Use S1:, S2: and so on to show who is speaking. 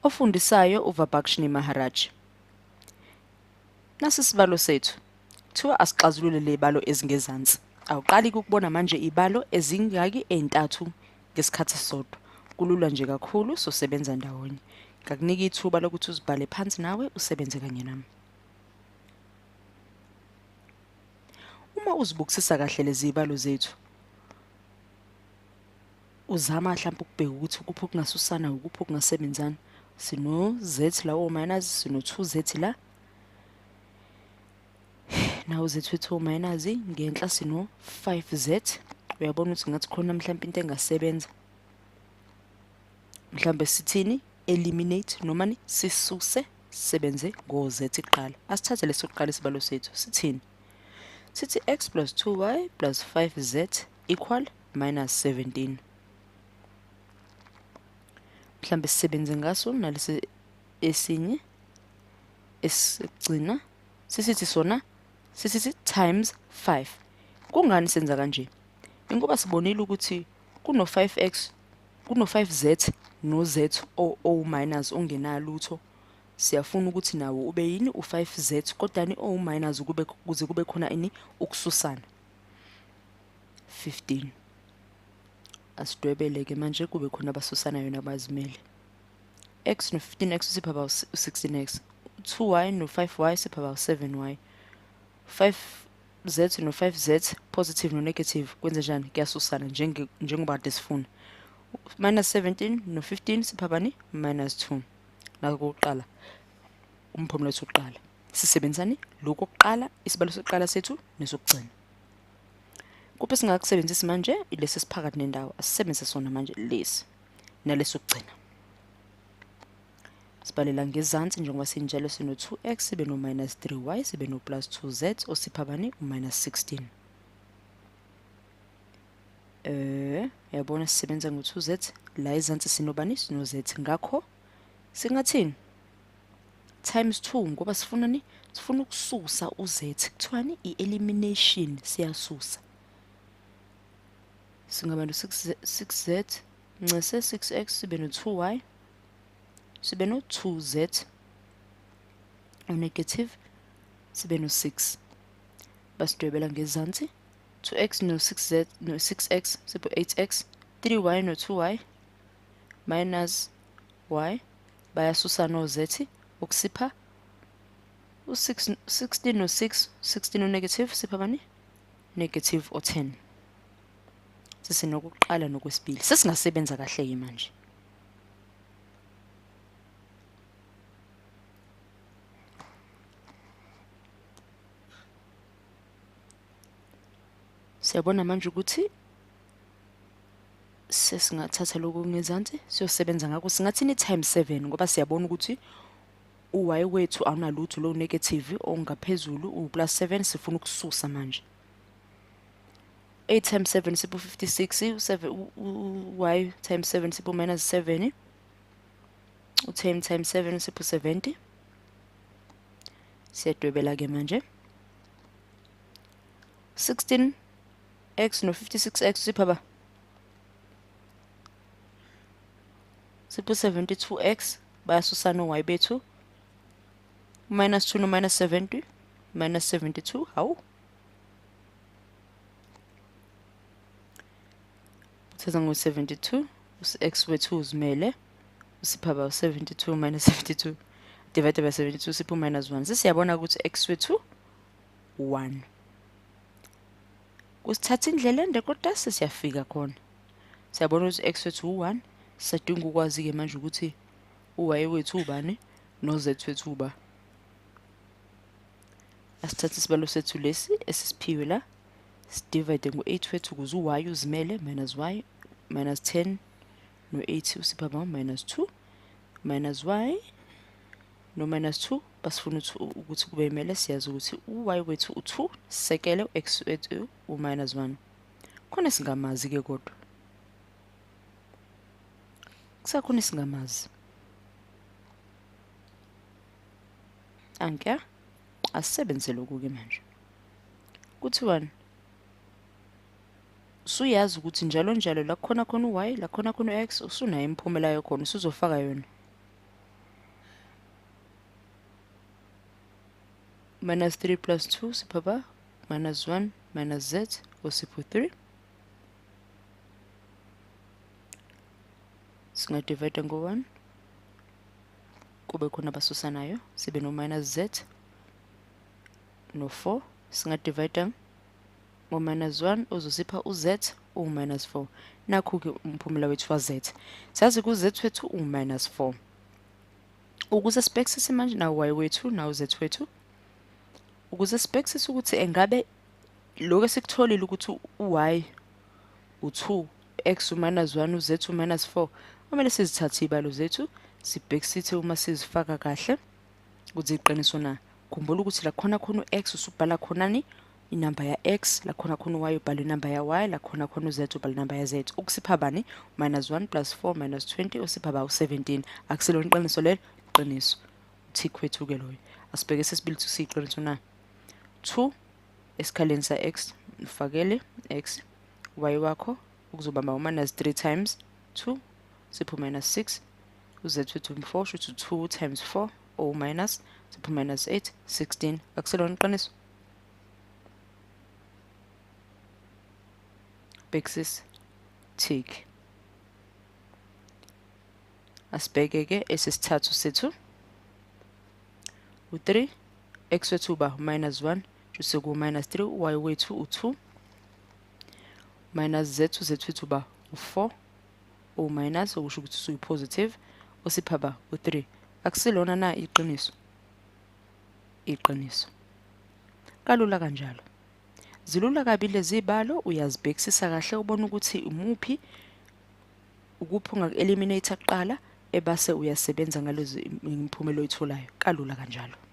S1: Ofundisayo uVabakhshni Maharaj. Nasi isibalo sethu. Kuthiwa asixazulule lezibalo ezingezansi. Awuqali ukubona manje ibalo ezingaki ezintathu ngesikhathi esisodwa. Kulula nje kakhulu, sosebenza ndawonye. Ngakunika ithuba lokuthi uzibhale phansi nawe usebenze kanye nami. Uma uzibukisisa kahle lezi zibalo zethu, uzama mhlawumbe ukubheka ukuthi ukuphi okungasusana, ukuphi okungasebenzana. Sino z la o minus, sino 2z la. Nawo z wethu o minus, ngenhla sino 5z. Uyabona ukuthi ngathi khona mhlawumbe into engasebenza. Mhlawumbe sithini? Eliminate noma ni sisuse sisebenze ngo z kuqala. Asithathe lesokuqala isibalo sethu. Sithini? Sithi x plus 2y plus 5z equal minus 17. Mhlambe sisebenze ngaso nalesi esinye esigcina sisithi sona sisithi times 5. Kungani senza kanje? Ingoba sibonile ukuthi kuno 5x, kuno 5z no z o o minus ongenalutho. Siyafuna ukuthi nawo ube yini u5z, kodwa ni o minus kube kuze kube khona ini ukususana. 15. Asidwebele ke manje kube khona abasusanayo nabazimele. X no 15x usipha about 16x, 2y no 5y sipha about 7y, 5z no 5z positive no negative kwenze njani? Kuyasusana njengoba kade sifuna. Minus 17 no 15 sipha bani? Minus 2. Nakokuqala umphumela wethu uqala. Sisebenzisani lokhu okuqala, isibalo sokuqala sethu nesokugcina. Kuphi singakusebenzisi manje? Ilesi esiphakathi nendawo. Asisebenzise sona manje lesi nalesokugcina. Sibalela ngezansi njengoba sinjalo, sino 2x sibe no minus 3y sibe no plus 2z osipha bani? U minus 16. Yabona sisebenza ngo 2z la ezansi sinobani? Sino z. Ngakho singathini? Times 2, ngoba sifuna ni? Sifuna ukususa u-z. Kuthiwani? I-elimination, siyasusa. Singaba no 6z ncese 6x sibe no 2y sibe no 2z o-negative sibe no 6. Basidwebela ngezansi 2x no 6z no 6x sibe 8x, 3y no 2y minus y, bayasusa no z ukusipha u6, 16 no 6, 16 no negative sipha bani? Negative o 10. Sesinokuqala nokwesibili, sesingasebenza kahle ke manje. Siyabona manje ukuthi sesingathatha lokhu ngezansi siyosebenza ngakho. Singathini? Times 7, ngoba siyabona ukuthi u-y wethu awunalutho, lo negative ongaphezulu u-plus 7, sifuna ukususa manje. 8 times 7 sipho 56, u7 u-y times 7 sipho minus 7, u-10 times 7 sipho 70. Siyadwebela ke manje. 16 x no 56x sipha ba? Sipho 72x. Bayasusana y bethu, minus 2 no minus 70, minus 72. Hawu, uthatha ngo-72, x wethu uzimele, usipha ba 72 minus 72 divided by 72 sipho minus 1. Sesiyabona ukuthi x wethu 1. Kusithatha indlela ende kodwa sesiyafika khona. Siyabona ukuthi x wethu u-1. Sisadinga ukwazi-ke manje ukuthi u-y wethu ubani no-z wethu uba. Asithathe isibalo sethu lesi esisiphiwe la, sidivide ngo-8 wethu ukuze u-y uzimele, minus y minus 10 no-8 usipha ba minus 2, minus y no minus 2 basifuna ukuthi kube imele. Siyazi ukuthi u-y wethu u-2, sisekele u-x wethu u-minus 1. Khona singamazi-ke, kodwa kusakhona esingamazi. Anke asisebenzise lokhu-ke manje. Kuthiwani? Usuyazi ukuthi njalo njalo la kukhona khona u-y, la kukhona khona u-x, usunayo imiphumela yakhona, usuzofaka yona. Minus 3 plus 2 sipha ba minus 1 minus z osipho 3. Singadivide ngo-1 kube khona abasusanayo, sibe no minus z no-4. Singadivide ngo-minus 1 uzosipha u-z uwu-minus 4. Nakhu-ke umphumela wethu wa-z. Sazi ku-z wethu uwu-minus 4. Ukuze sibhekisise manje nawu y wethu nawu z wethu, ukuze sibhekisise ukuthi engabe lokhu esikutholile ukuthi u-y u-2, x u-minus 1, u-z u-minus 4, kumele sizithathe iy'balo zethu sibhekisise uma sizifaka kahle ukuthi iqiniso na. Khumbula ukuthi la khona khona u-x usubhala khonani inamba ya-x, la khona khona u-y ubhala inamba ya-y, la khona khona u-z ubhala inamba ya-z. Ukusipha bani? Minus 1 plus 4 minus 20 usipha ba u-17. Akusilona iqiniso lelo? Iqiniso. Tick wethu-ke loyo. Asibheke sesibili ukuthi siyiqiniso na. 2 esikhaleni sa-x ufakele x, y wakho ukuzobamba u-minus 3 times 2 sipho minus 6, u-z wethu 4 shuthi 2 times 4 o minus sipho minus 8 16. Akusilona iqiniso? Bhekisisa tick. Asibheke-ke esesithathu sethu u-3, x wethu uba minus 1 shuthi ku-minus 3, y wethu u-2 minus z, z wethu uba u-4 o minus okusho ukuthi usuyi-positive osipha ba u-3. Akusilona na iqiniso? Iqiniso. Kalula kanjalo. Zilula kabi lezi zibalo, uyazibhekisisa kahle ubone ukuthi umuphi ukuphi ongaku-eliminate kuqala ebase uyasebenza ngalezi imiphumela oyitholayo. Kalula kanjalo.